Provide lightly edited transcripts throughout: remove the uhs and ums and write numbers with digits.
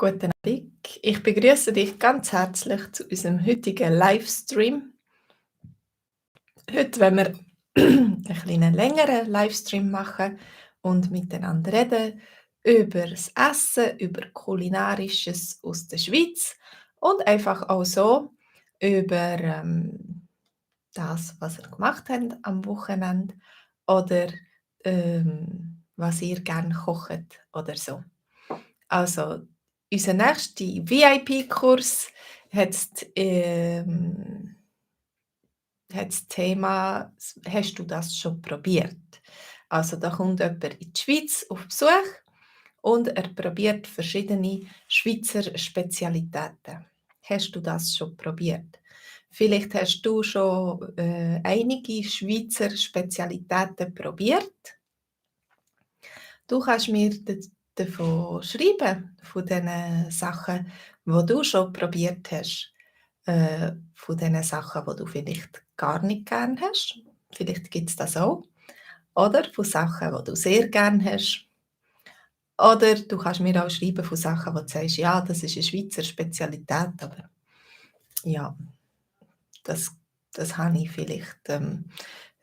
Guten Abend. Ich begrüße dich ganz herzlich zu unserem heutigen Livestream. Heute wollen wir einen kleinen längeren Livestream machen und miteinander reden über das Essen, über Kulinarisches aus der Schweiz und einfach auch so über das, was ihr gemacht habt am Wochenende oder was ihr gerne kocht oder so. Also, unser nächster VIP-Kurs hat das Thema «Hast du das schon probiert?». Also, da kommt jemand in die Schweiz auf Besuch und er probiert verschiedene Schweizer Spezialitäten. Hast du das schon probiert? Vielleicht hast du schon einige Schweizer Spezialitäten probiert. Du kannst mir davon schreiben, von den Sachen, die du schon probiert hast, von den Sachen, die du vielleicht gar nicht gern hast. Vielleicht gibt es das auch. Oder von Sachen, die du sehr gern hast. Oder du kannst mir auch schreiben von Sachen, wo du sagst, ja, das ist eine Schweizer Spezialität, aber ja, das, das habe ich vielleicht.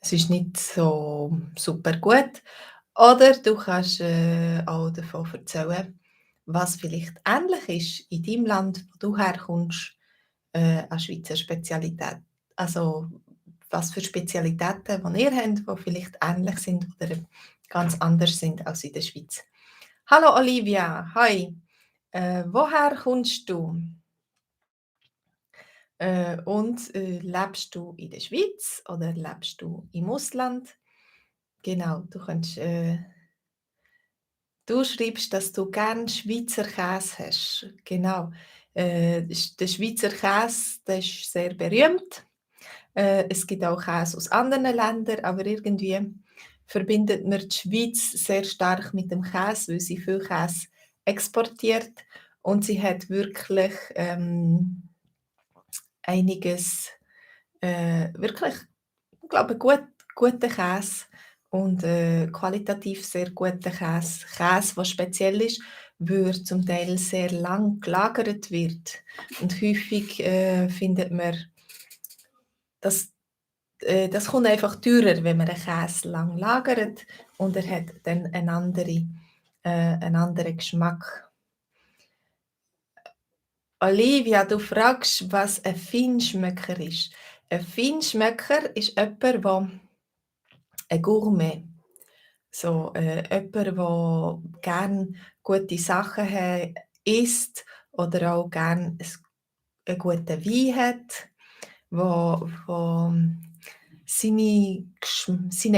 Es ist nicht so super gut. Oder du kannst auch davon erzählen, was vielleicht ähnlich ist in deinem Land, wo du herkommst, an Schweizer Spezialität. Also was für Spezialitäten, die ihr habt, die vielleicht ähnlich sind oder ganz anders sind als in der Schweiz. Hallo Olivia, hi. Woher kommst du? Lebst du in der Schweiz oder lebst du im Ausland? Genau, du schreibst, dass du gern Schweizer Käse hast. Genau. Der Schweizer Käse, der ist sehr berühmt. Es gibt auch Käse aus anderen Ländern, aber irgendwie verbindet man die Schweiz sehr stark mit dem Käse, weil sie viel Käse exportiert und sie hat wirklich einiges, wirklich, ich glaube, guten Käse und qualitativ sehr guten Käse. Käse, der speziell ist, weil er zum Teil sehr lang gelagert wird. Und häufig findet man, dass das kommt einfach teurer, wenn man einen Käse lang lagert und er hat dann einen anderen Geschmack. Olivia, du fragst, was ein Feinschmecker ist. Ein Feinschmecker ist jemand, der ein Gourmet, so jemand, der gerne gute Sachen isst oder auch gerne einen guten Wein hat, wo seine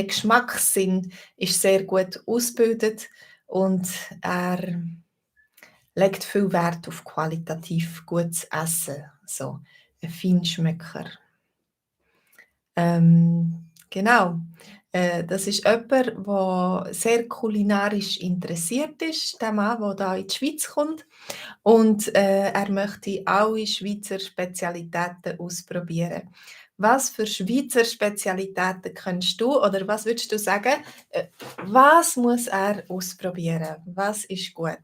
Geschmackssinn ist sehr gut ausgebildet und er legt viel Wert auf qualitativ gutes Essen, so ein Feinschmecker. Genau. Das ist jemand, der sehr kulinarisch interessiert ist, der Mann, der da in die Schweiz kommt. Und er möchte alle Schweizer Spezialitäten ausprobieren. Was für Schweizer Spezialitäten kennst du oder was würdest du sagen, was muss er ausprobieren? Was ist gut?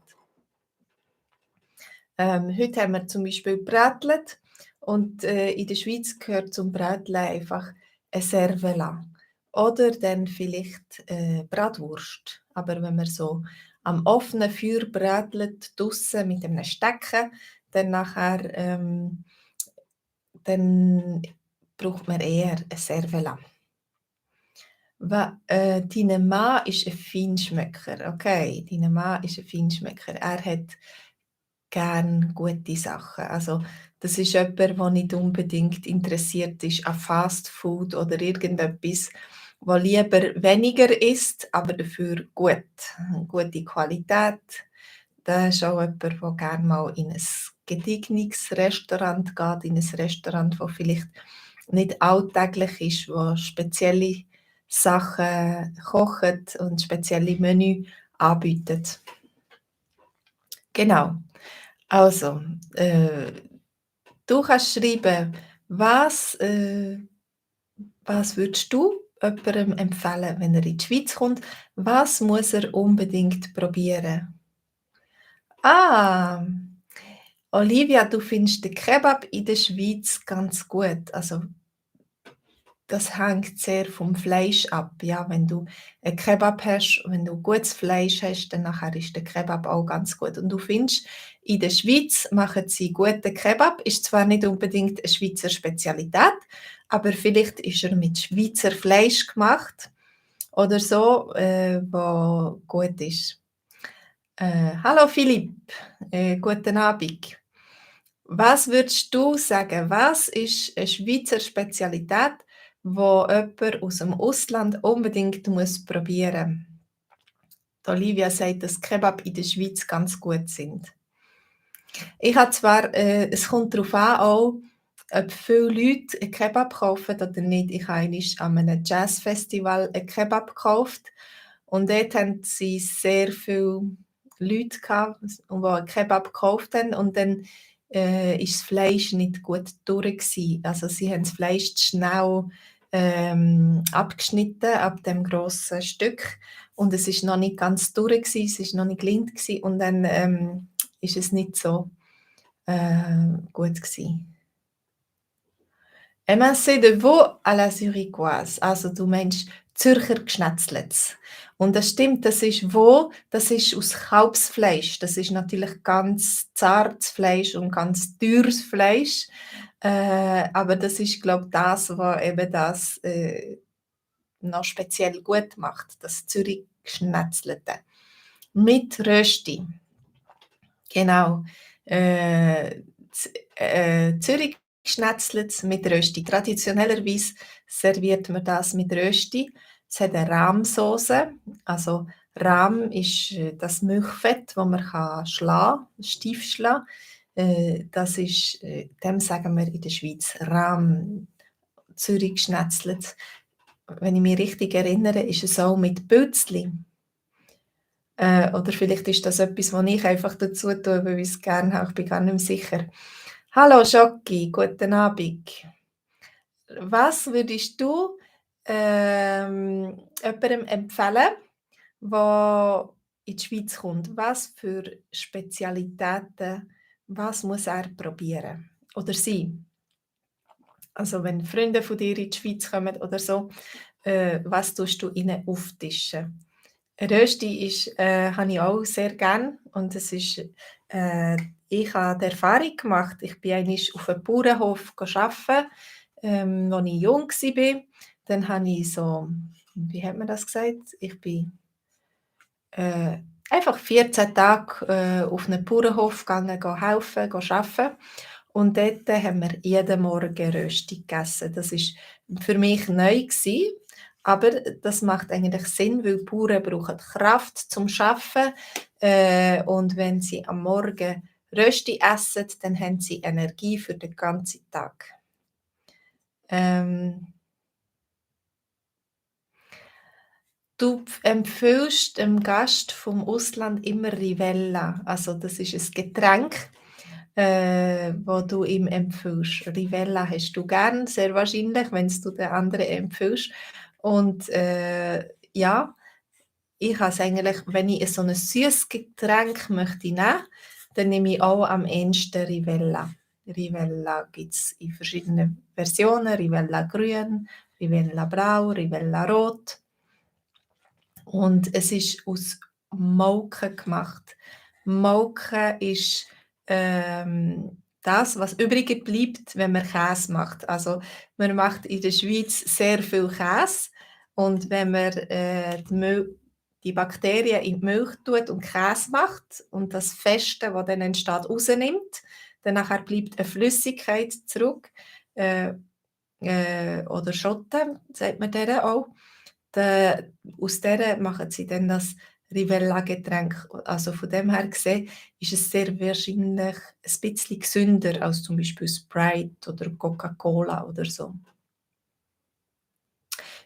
Heute haben wir zum Beispiel Brätlet und in der Schweiz gehört zum Bräteln einfach ein Cervelat oder dann vielleicht Bratwurst. Aber wenn man so am offenen Feuer brätelt, draussen mit einem Stecken, dann nachher dann braucht man eher ein Cervelat. Dein Mann ist ein Feinschmecker. Okay, dein Mann ist ein Feinschmecker. Er hat gern gute Sachen. Also, das ist jemand, der nicht unbedingt interessiert ist an Fast Food oder irgendetwas, der lieber weniger isst, aber dafür gut. Gute Qualität. Der ist auch jemand, der gerne mal in ein gediegenes Restaurant geht, in ein Restaurant, das vielleicht nicht alltäglich ist, wo spezielle Sachen kocht und spezielle Menü anbietet. Genau. Also, du kannst schreiben, was würdest du jemandem empfehlen, wenn er in die Schweiz kommt? Was muss er unbedingt probieren? Ah, Olivia, du findest den Kebab in der Schweiz ganz gut. Also das hängt sehr vom Fleisch ab. Ja, wenn du ein Kebab hast, wenn du gutes Fleisch hast, dann nachher ist der Kebab auch ganz gut. Und du findest, in der Schweiz machen sie guten Kebab. Ist zwar nicht unbedingt eine Schweizer Spezialität, aber vielleicht ist er mit Schweizer Fleisch gemacht oder so, wo gut ist. Hallo Philipp, guten Abend. Was würdest du sagen, was ist eine Schweizer Spezialität, wo jemand aus dem Ausland unbedingt muss probieren? Die Olivia sagt, dass Kebab in der Schweiz ganz gut sind. Ich habe zwar, es kommt darauf an, auch, ob viele Leute einen Kebab kaufen oder nicht. Ich habe einmal an einem Jazzfestival einen Kebab gekauft und dort hatten sie sehr viele Leute gehabt, die einen Kebab gekauft haben und dann ist das Fleisch nicht gut durch gewesen. Also sie haben das Fleisch zu schnell abgeschnitten ab dem grossen Stück und es ist noch nicht ganz durch gewesen, es ist noch nicht lind gewesen und dann ist es nicht so gut gsi. Emancé de veau à la Zurichoise, also du meinst Zürcher Gschnätzlets. Und das stimmt, das ist Veau, das ist aus Kalbsfleisch. Das ist natürlich ganz zartes Fleisch und ganz teures Fleisch. Aber das ist, glaube ich, das, was eben das noch speziell gut macht, das Zürich Gschnätzlete. Mit Rösti. Genau. Zürich Schnetzlets mit Rösti. Traditionellerweise serviert man das mit Rösti. Es hat eine Rahmsoße. Also Rahm ist das Milchfett, das man steif schlagen kann. Das ist, dem sagen wir in der Schweiz Rahm, Zürich Schnetzlets. Wenn ich mich richtig erinnere, ist es auch mit Pilzli. Oder vielleicht ist das etwas, was ich einfach dazu tue, weil ich es gerne habe. Ich bin gar nicht mehr sicher. Hallo Schocki, guten Abend. Was würdest du jemandem empfehlen, der in die Schweiz kommt? Was für Spezialitäten, was muss er probieren? Oder sie? Also wenn Freunde von dir in die Schweiz kommen oder so, was tust du ihnen auftischen? Rösti habe ich auch sehr gern und es ist, ich habe die Erfahrung gemacht, ich bin einmal auf einem Bauernhof arbeiten, als ich jung war. Dann habe ich so, wie hat man das gesagt? Ich bin äh, einfach 14 Tage auf einen Bauernhof gegangen, helfen, arbeiten. Und dort haben wir jeden Morgen Rösti gegessen. Das war für mich neu gewesen, aber das macht eigentlich Sinn, weil die Bauern brauchen Kraft zum Arbeiten. Und wenn sie am Morgen Rösti essen, dann haben sie Energie für den ganzen Tag. Du empfiehlst dem Gast vom Ausland immer Rivella. Also das ist ein Getränk, wo du ihm empfiehlst. Rivella hast du gern, sehr wahrscheinlich, wenn du den anderen empfiehlst. Und ja, ich habe es eigentlich, wenn ich so ein süßes Getränk möchte nehmen, dann nehme ich auch am ehesten Rivella. Rivella gibt es in verschiedenen Versionen. Rivella grün, Rivella blau, Rivella rot. Und es ist aus Molke gemacht. Molke ist das, was übrig bleibt, wenn man Käse macht. Also man macht in der Schweiz sehr viel Käse und wenn man die Bakterien in die Milch tut und Käse macht und das Feste, das dann entsteht, rausnimmt, dann nachher bleibt eine Flüssigkeit zurück, äh, oder Schotte, sagt man der auch. Aus der machen sie dann das Rivella-Getränk. Also von dem her gesehen ist es sehr wahrscheinlich ein bisschen gesünder als zum Beispiel Sprite oder Coca-Cola oder so.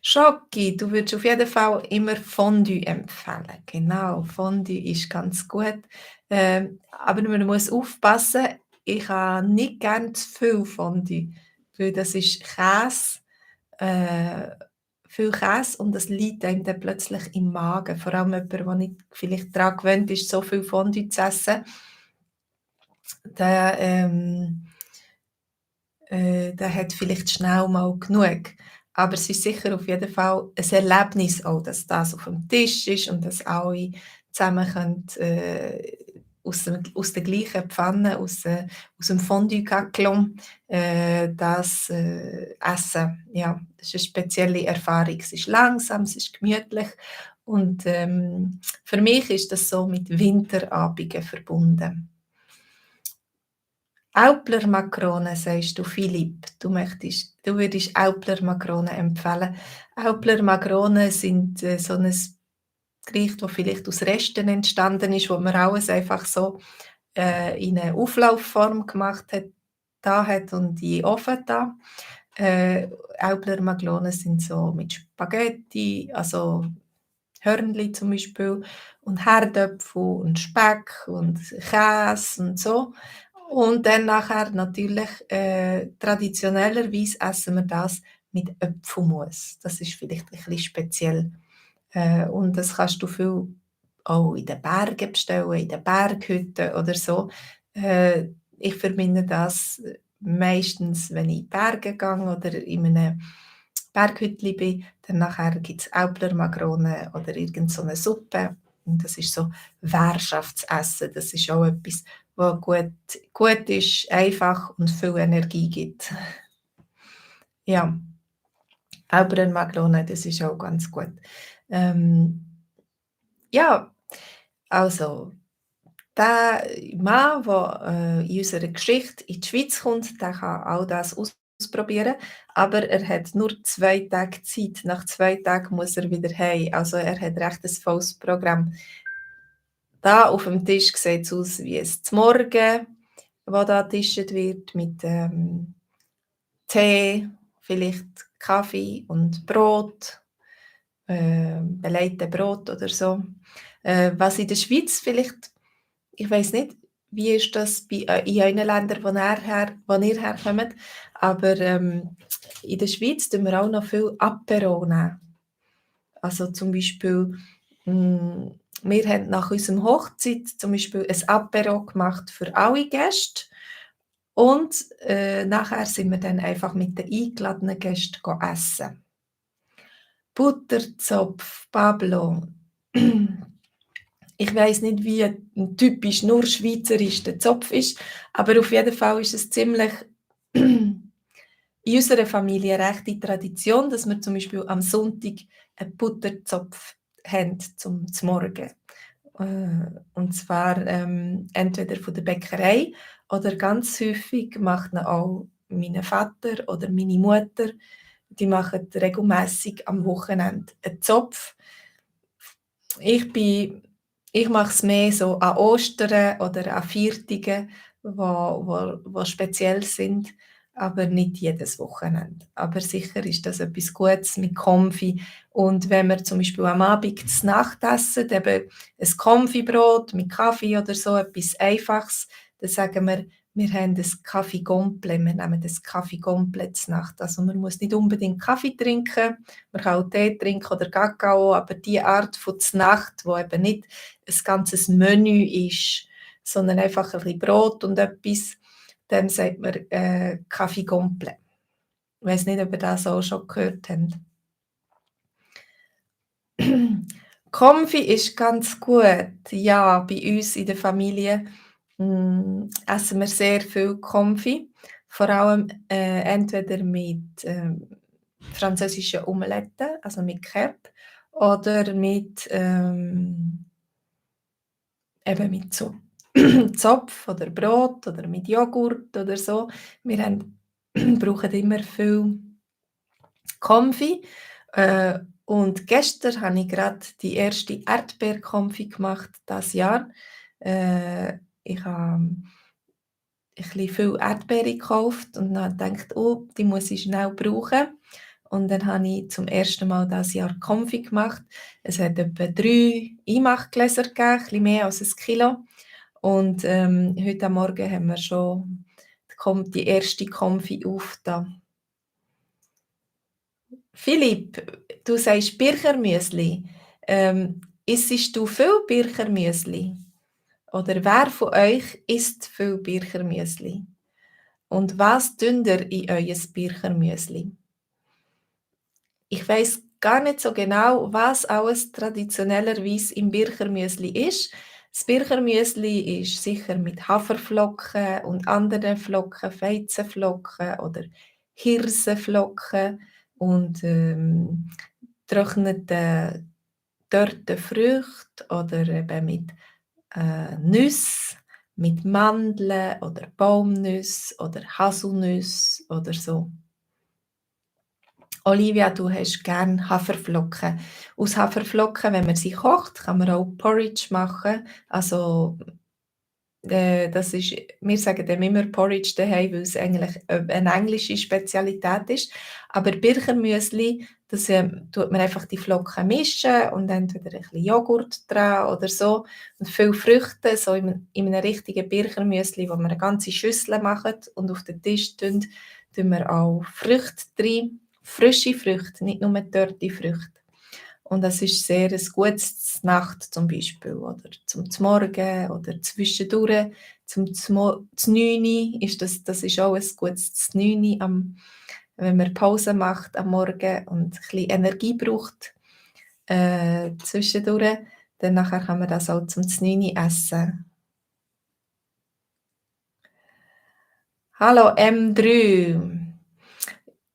Schoki, du würdest auf jeden Fall immer Fondue empfehlen. Genau, Fondue ist ganz gut. Aber man muss aufpassen, ich habe nicht gerne zu viel Fondue, weil das ist Käse, äh, viel Käse und das liegt einem dann plötzlich im Magen. Vor allem jemand, der nicht vielleicht daran gewöhnt ist, so viel Fondue zu essen. der, der hat vielleicht schnell mal genug. Aber es ist sicher auf jeden Fall ein Erlebnis auch, dass das auf dem Tisch ist und dass alle zusammen können, aus der gleichen Pfanne, aus dem Fondue Caclon, das essen. Ja, das ist eine spezielle Erfahrung. Es ist langsam, es ist gemütlich und für mich ist das so mit Winterabenden verbunden. Aupler-Makronen, sagst du, Philipp. Du würdest Aupler-Makronen empfehlen. Aupler-Makronen sind so ein Gericht, das vielleicht aus Resten entstanden ist, wo man alles einfach so in eine Auflaufform gemacht hat, da hat und in den Ofen da. Aupler-Makronen sind so mit Spaghetti, also Hörnli zum Beispiel und Herdöpfel und Speck und Käse und so. Und dann nachher natürlich traditionellerweise essen wir das mit Apfelmus. Das ist vielleicht ein bisschen speziell. Und das kannst du viel auch in den Bergen bestellen, in den Berghütten oder so. Äh, Ich verbinde das meistens, wenn ich in die Berge gehe oder in einem Berghütli bin, dann nachher gibt es Aupler-Makronen oder irgend so eine Suppe. Und das ist so Währschaftsessen. Das ist auch etwas, was gut ist, einfach und viel Energie gibt. Ja, Aupler-Makronen, das ist auch ganz gut. Ähm, ja, also der Mann, der in unserer Geschichte in die Schweiz kommt, der kann all das ausprobieren, aber er hat nur 2 Tage Zeit. Nach 2 Tagen muss er wieder heim. Also er hat recht ein volles Programm. Da auf dem Tisch sieht es aus wie ein Morgen, wo da getischt wird mit Tee, vielleicht Kaffee und Brot, belegte Brot oder so. Was in der Schweiz vielleicht, ich weiß nicht, wie ist das in euren Ländern, wo ihr herkommt, aber in der Schweiz tun wir auch noch viel Apero nehmen. Also zum Beispiel, wir haben nach unserer Hochzeit zum Beispiel ein Apero gemacht für alle Gäste und nachher sind wir dann einfach mit den eingeladenen Gästen essen. Butterzopf, Pablo. Ich weiß nicht, wie ein typisch nur schweizerisch der Zopf ist, aber auf jeden Fall ist es ziemlich in unserer Familie eine rechte Tradition, dass wir zum Beispiel am Sonntag einen Butterzopf haben zum Morgen. Und zwar entweder von der Bäckerei oder ganz häufig macht ihn auch mein Vater oder meine Mutter. Die machen regelmäßig am Wochenende einen Zopf. Ich bin ich mache es mehr so an Ostern oder an Viertigen, wo speziell sind, aber nicht jedes Wochenende. Aber sicher ist das etwas Gutes mit Konfi. Und wenn wir zum Beispiel am Abend zu Nacht essen, eben ein Konfibrot mit Kaffee oder so, etwas Einfaches, dann sagen wir haben ein Kaffee Comple, wir nehmen das Kaffee Comple zur Nacht. Also man muss nicht unbedingt Kaffee trinken, man kann auch Tee trinken oder Kakao, aber die Art von Znacht, wo eben nicht ein ganzes Menü ist, sondern einfach ein bisschen Brot und etwas, dem sagt man Kaffee Comple. Ich weiss nicht, ob ihr das auch schon gehört habt. Konfi ist ganz gut. Ja, bei uns in der Familie essen wir sehr viel Konfi. Vor allem entweder mit französischen Omeletten, also mit Crepe, oder eben mit so Zopf oder Brot oder mit Joghurt oder so. Wir brauchen immer viel Konfi. Und gestern habe ich gerade die erste Erdbeerkonfi gemacht dieses Jahr. Ich habe ein bisschen viel Erdbeere gekauft und dann gedacht, oh, die muss ich schnell brauchen. Und dann habe ich zum ersten Mal dieses Jahr Konfi gemacht. Es hat etwa 3 Einmachgläser gegeben, ein bisschen mehr als 1 Kilo. Und heute Morgen haben wir schon die erste Konfi aufgetan. Philipp, du sagst Birchermüsli. Isst du viel Birchermüsli? Oder wer von euch isst viel Birchermüsli? Und was tut ihr in euer Birchermüsli? Ich weiß gar nicht so genau, was alles traditionellerweise im Birchermüsli ist. Das Birchermüsli ist sicher mit Haferflocken und anderen Flocken, Weizenflocken oder Hirsenflocken und getrockneten dörrten Früchten oder eben mit Nüsse, mit Mandeln oder Baumnüsse oder Haselnüsse oder so. Olivia, du hast gern Haferflocken. Aus Haferflocken, wenn man sie kocht, kann man auch Porridge machen. Also, das ist wir sagen dem immer Porridge daheim, weil es eigentlich, eine englische Spezialität ist. Aber Birchermüsli, das, tut man einfach die Flocken mischen und entweder ein bisschen Joghurt dran oder so und viel Früchte, so in einem richtigen Birchermüsli, wo man eine ganze Schüssel macht und auf den Tisch tun wir auch Früchte rein, frische Früchte, nicht nur dörrte Früchte. Und das ist sehr ein gutes Nacht zum Beispiel oder zum Morgen oder zwischendurch, zum Znüni ist das ist auch ein gutes Znüni, wenn man Pause macht am Morgen und ein bisschen Energie braucht zwischendurch, dann nachher kann man das auch zum Znüni essen. Hallo M3,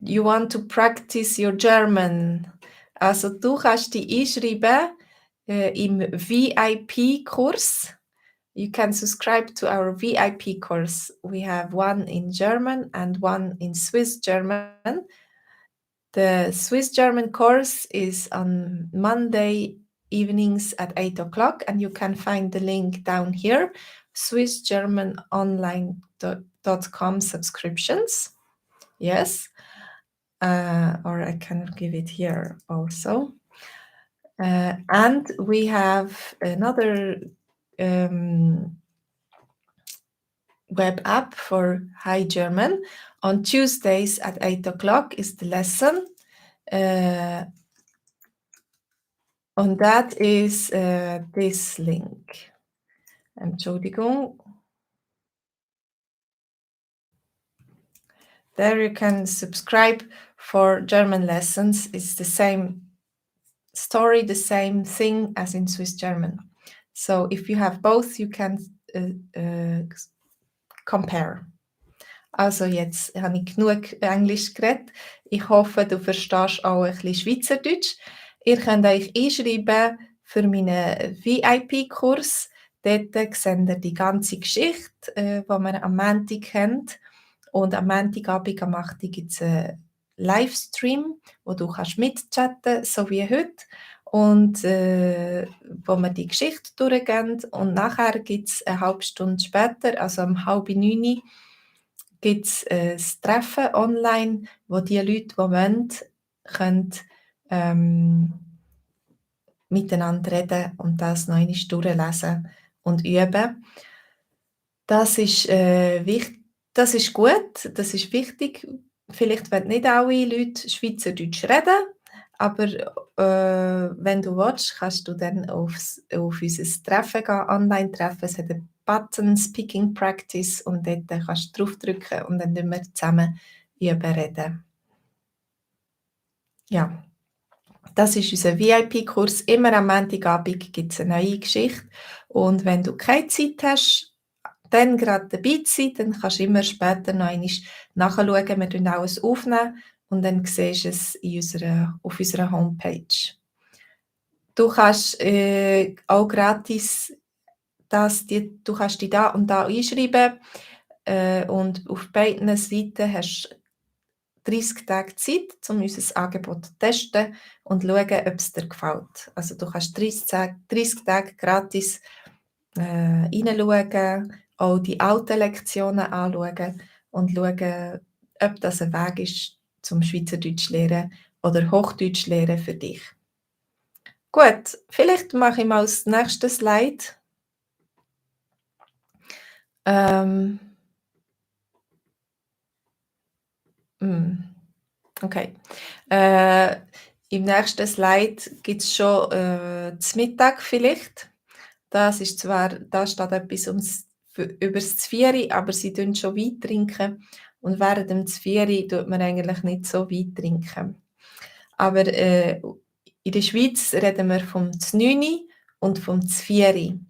you want to practice your German? Also du kannst dich einschreiben im VIP-Kurs. You can subscribe to our VIP course. We have one in German and one in Swiss German. The Swiss German course is on Monday evenings at 8 o'clock, and you can find the link down here, swissgermanonline.com subscriptions. Yes. Or I can give it here also. And we have another web app for High German. On Tuesdays at 8 o'clock is the lesson. And that is this link. Entschuldigung. There you can subscribe for German lessons. It's the same story, the same thing as in Swiss German. So if you have both, you can compare. Also jetzt habe ich genug Englisch geredet. Ich hoffe, du verstehst auch ein bisschen Schweizerdeutsch. Ihr könnt euch einschreiben für meinen VIP-Kurs. Dort seht ihr die ganze Geschichte, die wir am Montag haben. Und am Montagabend am 8 Uhr gibt es einen Livestream, wo du kannst mitchatten, so wie heute. Und wo wir die Geschichte durchgehen. Und nachher gibt es eine halbe Stunde später, also um 8:30 gibt es ein Treffen online, wo die Leute, die wollen, können, miteinander reden und das noch einmal durchlesen und üben. Das ist, das ist gut, das ist wichtig. Vielleicht wollen nicht alle Leute Schweizerdeutsch reden, aber wenn du willst, kannst du dann auf unser Treffen gehen, Online-Treffen. Es hat einen Button Speaking Practice und dort kannst du draufdrücken und dann reden wir zusammen reden. Ja, das ist unser VIP-Kurs. Immer am Montagabend gibt es eine neue Geschichte. Und wenn du keine Zeit hast, dann gerade dabei zu sein, dann kannst du immer später noch einmal nachschauen. Wir nehmen alles aufnehmen und dann siehst du es auf unserer Homepage. Du kannst auch gratis du kannst dich da und da einschreiben und auf beiden Seiten hast du 30 Tage Zeit, um unser Angebot zu testen und zu schauen, ob es dir gefällt. Also du kannst 30 Tage gratis reinschauen, auch die alten Lektionen anschauen und schauen, ob das ein Weg ist zum Schweizerdeutsch lernen oder Hochdeutsch lernen für dich. Gut, vielleicht mache ich mal das nächste Slide. Okay. Im nächsten Slide gibt es schon das Mittag vielleicht. Das ist zwar da steht etwas über das Zvieri, aber sie trinken schon Wein trinken und während dem Zvieri tut man eigentlich nicht so Wein trinken. Aber, in der Schweiz reden wir vom Znüni und vom Zvieri.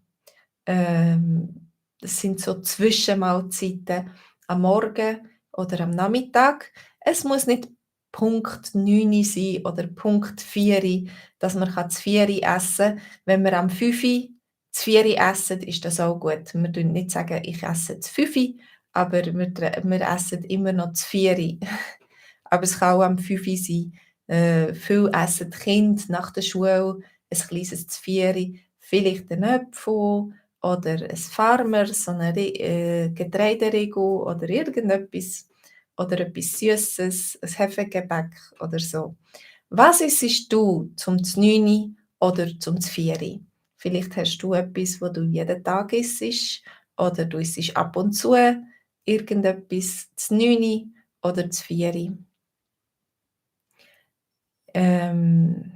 Das sind so Zwischenmahlzeiten am Morgen oder am Nachmittag. Es muss nicht Punkt 9 sein oder Punkt 4, dass man das 4 essen kann. Wenn wir am 5 das 4 essen, ist das auch gut. Wir sagen nicht sagen: «Ich esse das 5», aber wir essen immer noch das 4. Aber es kann auch am 5 sein. Viel essen die Kinder nach der Schule ein kleines Zvieri, vielleicht ein Apfel oder ein Farmer, so 'ne Getreideriegel oder irgendetwas oder etwas Süßes, ein Hefegebäck oder so. Was isst du zum Znüni oder zum Zvieri? Vielleicht hast du etwas, wo du jeden Tag isst oder du isst ab und zu irgendetwas Znüni oder Zvieri. Ähm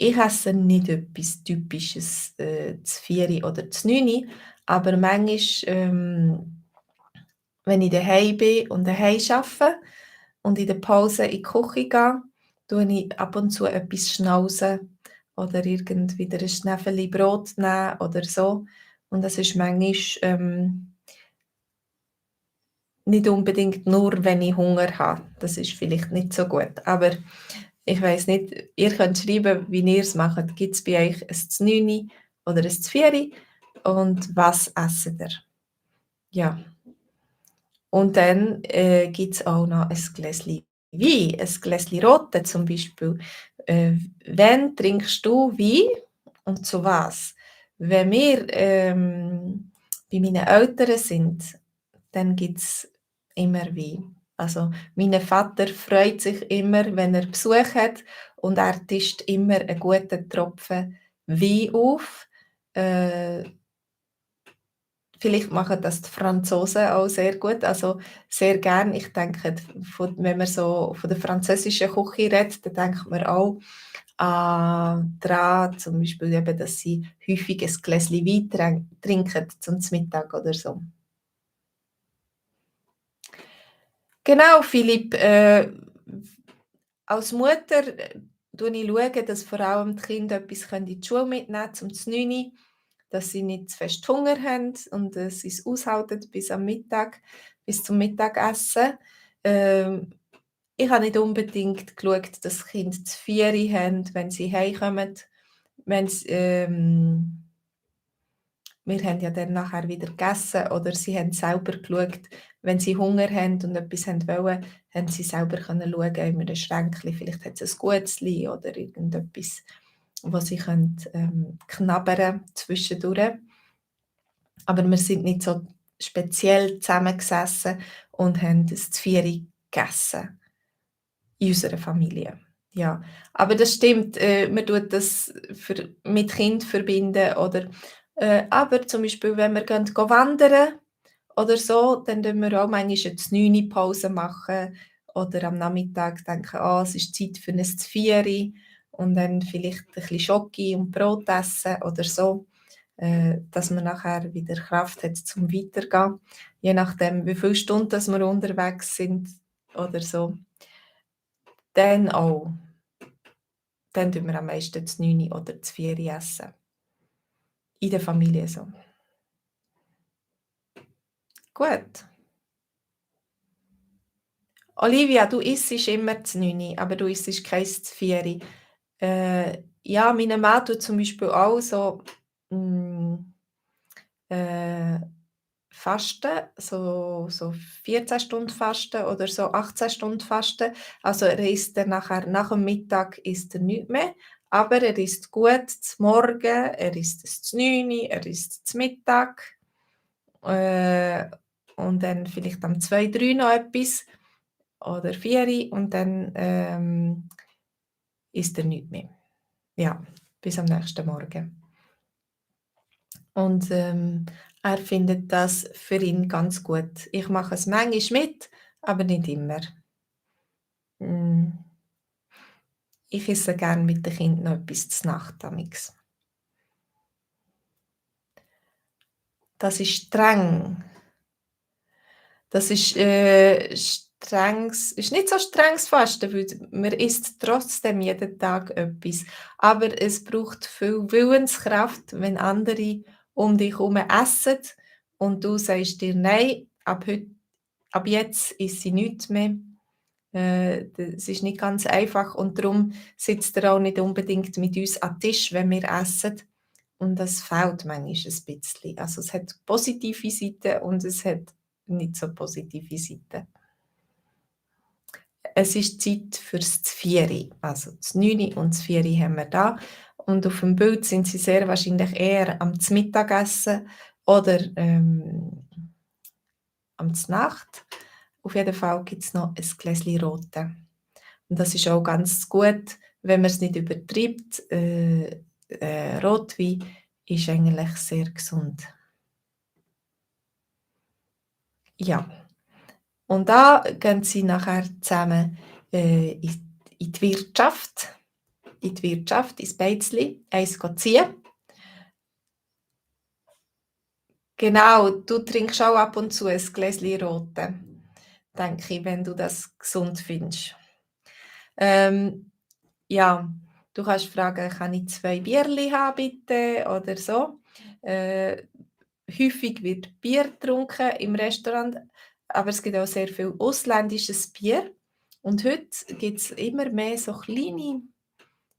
Ich esse nicht etwas Typisches, z oder z aber manchmal, wenn ich daheim bin und daheim arbeite und in der Pause in die Küche gehe, tue ich ab und zu etwas schnauzen oder irgend wieder 'n Schnäfeli Brot nehmen oder so. Und das ist manchmal, nicht unbedingt nur, wenn ich Hunger habe. Das ist vielleicht nicht so gut, aber ich weiss nicht, ihr könnt schreiben, wie ihr's macht. Gibt's bei euch ein z oder ein z und was esst ihr? Ja, und dann, gibt's auch noch ein Gläschen Wein, ein Gläschen Roten zum Beispiel. Wann trinkst du Wein und zu was? Wenn wir, bei meinen Eltern sind, dann gibt's immer Wein. Also, mein Vater freut sich immer, wenn er Besuch hat und er tischt immer einen guten Tropfen Wein auf. Äh, Vielleicht machen das die Franzosen auch sehr gut, also sehr gern. Ich denke, wenn man so von der französischen Küche redet, dann denkt man auch dran, zum Beispiel eben, dass sie häufig ein Gläschen Wein trinken zum Mittag oder so. Genau, Philipp, als Mutter, schaue ich, dass vor allem die Kinder etwas in die Schule mitnehmen können zum Znüni, dass sie nicht zu fest Hunger haben und dass sie es aushalten bis am Mittag, bis zum Mittagessen. Ähm, Ich habe nicht unbedingt geschaut, dass die Kinder zu 4 haben, wenn sie heimkommen. Wenn's, Wir haben ja dann nachher wieder gegessen oder sie haben selber geschaut, wenn sie Hunger haben und etwas wollen, haben sie selber können schauen in einem Schränkchen. Vielleicht hat es ein Guetzli oder irgendetwas, wo sie können, knabbern zwischendurch. Aber wir sind nicht so speziell zusammengesessen und haben das Zvieri gegessen in unserer Familie. Ja, aber das stimmt, man tut das mit Kind verbinden oder aber zum Beispiel, wenn wir wandern oder so, dann tun wir auch manchmal eine 9 Pause machen oder am Nachmittag denken: «Ah, es ist Zeit für ein Zvieri» und dann vielleicht ein bisschen Schoki und Brot essen oder so, dass man nachher wieder Kraft hat zum Weitergehen, je nachdem, wie viele Stunden dass wir unterwegs sind oder so. Dann auch. Dann tun wir am meisten z9 oder z4 essen. In der Familie so. Gut. Olivia, du isst immer z9, aber du isst kein z4. Ja, mein Mann tut zum Beispiel auch so, hm, äh, Fasten, so 14 Stunden Fasten oder so 18 Stunden Fasten. Also, er isst dann nachher nach dem Mittag isst er nichts mehr, aber er isst gut zum Morgen, er isst es z9, er isst zum Mittag, äh, und dann vielleicht am 2, 3 noch etwas oder 4 und dann, isst er nichts mehr. Ja, bis am nächsten Morgen. Und, er findet das für ihn ganz gut. Ich mache es manchmal mit, aber nicht immer. Hm, ich esse gerne mit den Kindern noch etwas Znacht amix. Das ist streng. Das ist, ist nicht so strenges Fasten, weil man isst trotzdem jeden Tag etwas. Aber es braucht viel Willenskraft, wenn andere um dich herum essen und du sagst dir: „Nein, ab jetzt isst sie nichts mehr.“ Es ist nicht ganz einfach und darum sitzt er auch nicht unbedingt mit uns an Tisch, wenn wir essen. Und das fehlt manchmal ein bisschen. Also, es hat positive Seiten und es hat nicht so positive Seiten. Es ist Zeit fürs Zvieri. Also, das 9 und das 4 haben wir da. Und auf dem Bild sind sie sehr wahrscheinlich eher am Mittagessen oder, am Znacht. Auf jeden Fall gibt's noch ein Gläschen Roten. Und das ist auch ganz gut, wenn man es nicht übertreibt. Rotwein ist eigentlich sehr gesund. Ja, und da gehen sie nachher zusammen, in die Wirtschaft ins Beizli, eins ziehen. Genau, du trinkst auch ab und zu ein Gläschen Roten, denke ich, wenn du das gesund findest. Ähm, ja, du kannst fragen: „Kann ich 2 Bierli haben bitte?“ oder so. Äh, Häufig wird Bier getrunken im Restaurant, aber es gibt auch sehr viel ausländisches Bier. Und heute gibt es immer mehr so kleine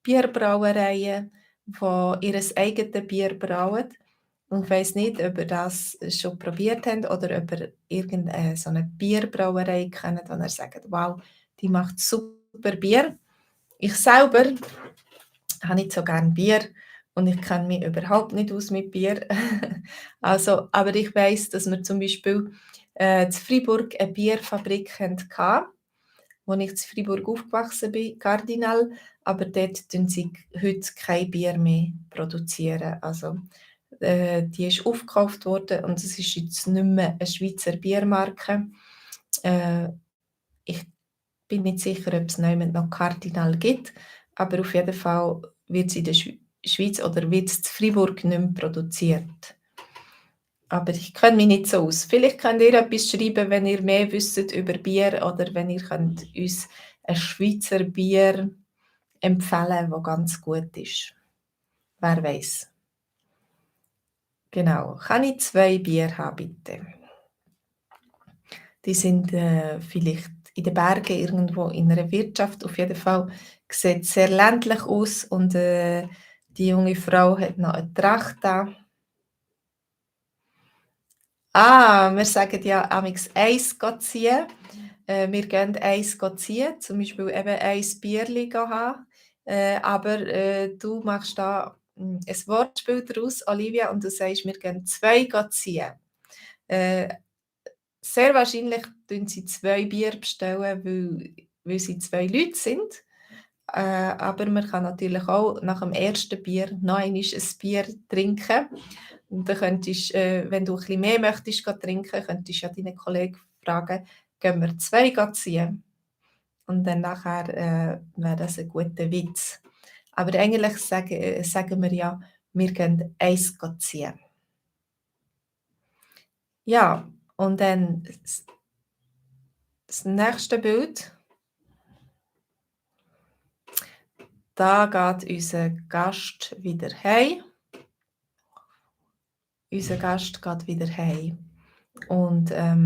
Bierbrauereien, die ihr eigenes Bier brauen. Und ich weiss nicht, ob ihr das schon probiert habt oder ob ihr irgendeine so 'ne Bierbrauerei kennt, wo ihr sagt: „Wow, die macht super Bier.“ Ich selber habe nicht so gern Bier und ich kenne mich überhaupt nicht aus mit Bier. Also, aber ich weiss, dass wir zum Beispiel, in Freiburg eine Bierfabrik hatten, wo ich in Freiburg aufgewachsen bin, Cardinal, aber dort produzieren sie heute kein Bier mehr produzieren. Also, die ist aufgekauft worden und es ist jetzt nicht mehr 'ne Schweizer Biermarke. Äh, Ich bin nicht sicher, ob es niemand noch Cardinal gibt, aber auf jeden Fall wird es in der Schweiz oder wird es in Freiburg nicht mehr produziert. Aber ich kenne mich nicht so aus. Vielleicht könnt ihr etwas schreiben, wenn ihr mehr wisst über Bier oder wenn ihr könnt uns ein Schweizer Bier empfehlen, wo ganz gut ist. Wer weiß? Genau. Kann ich 2 Bier haben, bitte? Die sind, vielleicht in den Bergen irgendwo in einer Wirtschaft. Auf jeden Fall sieht sehr ländlich aus und, die junge Frau hat noch eine Tracht an. Wir sagen ja amigs «eins ziehen». Wir gehen eins ziehen, zum Beispiel eben ein Bierli haben. Aber, du machst da, 'n Wortspiel daraus, Olivia, und du sagst: «Wir gehen 2 ziehen». Äh, Sehr wahrscheinlich bestellen sie 2 Bier, bestellen, weil sie 2 Leute sind. Aber man kann natürlich auch nach dem ersten Bier noch einmal ein Bier trinken. Und dann könntest, wenn du ein bisschen mehr möchtest trinken, könntest du ja deinen Kollegen fragen: «Gehen wir 2 ziehen?» Und dann nachher, wäre das ein guter Witz. Aber eigentlich sagen wir ja: «Wir gehen 1 ziehen.» Ja, und dann das nächste Bild, da geht unser Gast wieder heim. Unser Gast geht wieder heim und, er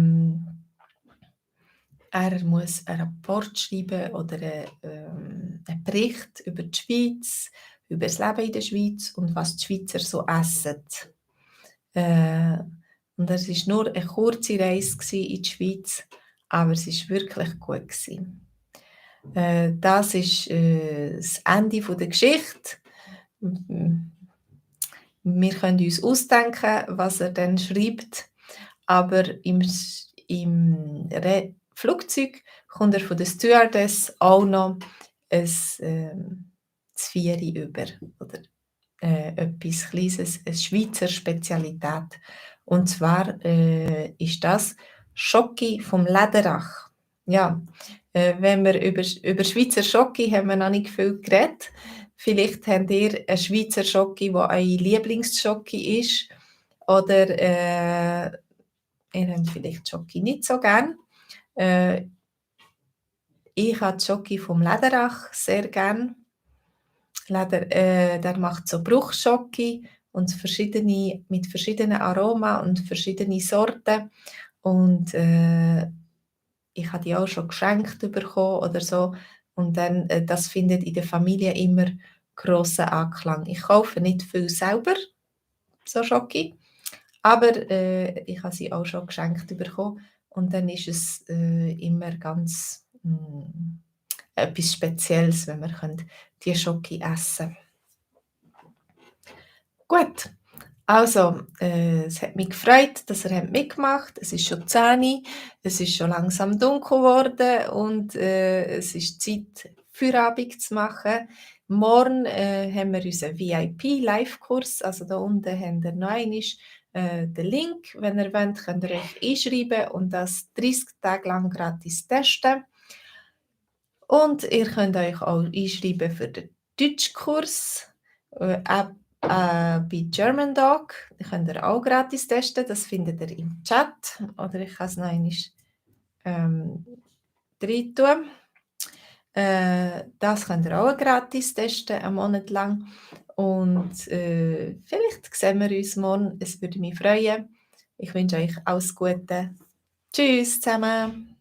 muss einen Rapport schreiben oder, 'n Bericht über die Schweiz, über das Leben in der Schweiz und was die Schweizer so essen. Äh, und es war nur eine kurze Reise in die Schweiz, aber es war wirklich gut gewesen. Das ist, das Ende der Geschichte. M Wir können uns ausdenken, was er dann schreibt, aber im Flugzeug kommt er von der Stewardess auch noch ein Zvieri über oder, etwas Kleines, eine Schweizer Spezialität. Und zwar, ist das Schoki vom Läderach. Ja, wenn wir über Schweizer Schoki haben wir noch nicht viel geredet. Vielleicht habt ihr einen Schweizer Schoki, der eure Lieblingsschoki ist Oder, ihr habt vielleicht Schoki nicht so gern. Äh, ich habe Schoki vom Läderach sehr gern. Der macht so Bruchschoki und verschiedene mit verschiedenen Aroma und verschiedene Sorten und, ich habe die auch schon geschenkt bekommen oder so und dann das findet in der Familie immer grossen Anklang. Ich kaufe nicht viel selber, so Schoki, aber, ich habe sie auch schon geschenkt bekommen und dann ist es, immer ganz, etwas Spezielles, wenn wir die Schoki essen können. Gut, also, es hat mich gefreut, dass ihr mitgemacht habt. Es ist schon 10 Uhr, es ist schon langsam dunkel geworden und, es ist Zeit, Feierabend zu machen. Morgen, haben wir unseren VIP-Live-Kurs, also da unten habt ihr noch einmal, den Link. Wenn ihr wollt, könnt ihr euch einschreiben und das 30 Tage lang gratis testen. Und ihr könnt euch auch einschreiben für den Deutschkurs, bei German Dog. Den könnt ihr auch gratis testen, das findet ihr im Chat oder ich kann es noch einmal, reintun. Das könnt ihr auch gratis testen, einen Monat lang. Und, vielleicht sehen wir uns morgen. Es würde mich freuen. Ich wünsche euch alles Gute. Tschüss zusammen.